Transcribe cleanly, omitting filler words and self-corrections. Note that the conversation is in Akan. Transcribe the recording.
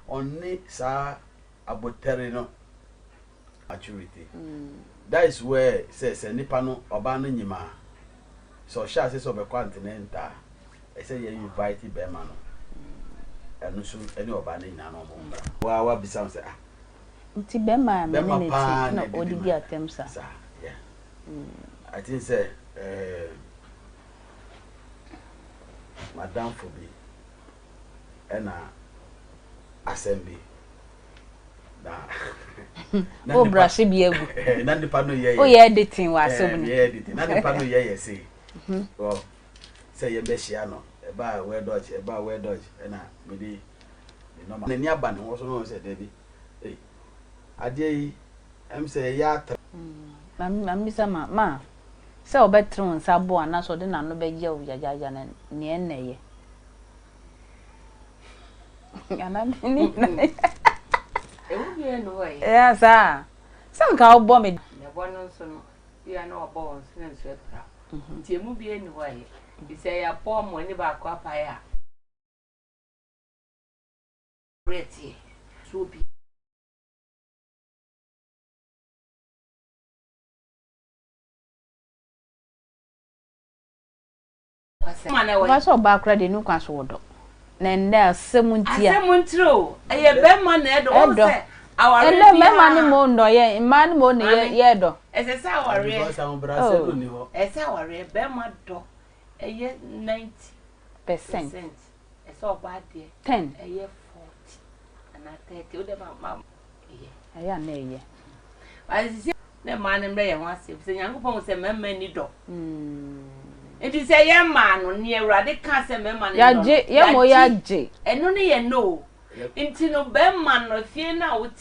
Ɔnne saa abotare no maturity. That is where sɛ nipa no, ɔbaa no nyim a, sɛ ɔhyɛ ase sɛ ɔbɛkɔ antenatal a, ɛsɛ yɛ invite bɛrima no. Ɛno nso ɛne ɔbaa no nyinaa na ɔmo mmra. Waa wabisa wo sɛ, ah. Nti bɛrima a me ne Bɛrima ne paa te na na ɛdidi ɔdidi ma. atɛm saa. Saa, yeah. I think sɛ madamfo bi ɛna asɛm bi na na O nipa brahye bi agu. na nipa no yɛ yɛ Woyɛ editing wɔ asɛm no. Yɛ editing na nipa no yɛ yɛ se wɔ sɛ yɛbɛhyia no, ɛbaa wɛ dodge, ɛbaa wɛ dodge, ɛna mede ne nɔma n'ani aba ne ho so na ɔno sɛ dabi, ee, adeɛ yi sɛ ɛyɛ atra. Maame bisa ma sɛ ɔbɛtere wo nsa bo anaasɛ ɔde n'ano bɛyɛ wo gyagyagya no, neɛ ɛna ɛyɛ anaa ne nyinaa? Ɛmu biara ni hɔ yɛ. Ɛyɛ saa sɛ nka wobɔ me. Na ɛbɔ no nso no bia na ɔbɔ wɔn so na nso apira, nti emu biara ni hɔ yɛ nti sɛ yɛabɔ mo ani baako apae a berɛ teɛ so obi. Ɔba sɛ ɔbaa koraa deɛ ne kwan so wɔ dɔ na ɛnnɛ asɛm nti a Asɛm ntiri o, ɛyɛ bɛrima na ɛdɔ wɔn Ɛdɔ. sɛ awareɛ Ɛnnɛ mmarima ne biara mo ndɔ, yɛ mmaa ne mo ne yɛ Maame. yɛ dɔ. Ɛsɛ sɛ awareɛ Because ahobrɛaseɛ no nni hɔ. Ɛsɛ awareɛ bɛrima dɔ ɛyɛ 90 percent. Percent, ɛsɛ ɔbaa deɛ 10. ɛyɛ 40 anaa 30. O de ma ɛyɛ. Ɛyɛ a na ɛyɛ. Asisi na mmaa no mmerɛ yɛn ho ase sɛ Nyankopɔn hu sɛ mmarima ni dɔ, nti sɛ yɛn mmaa no nea Awurade ka sɛ mmarima no Yagye dɔ no yɛ mo yagye. Ɛno ne yɛ no, nti no bɛrima no fie no a wote.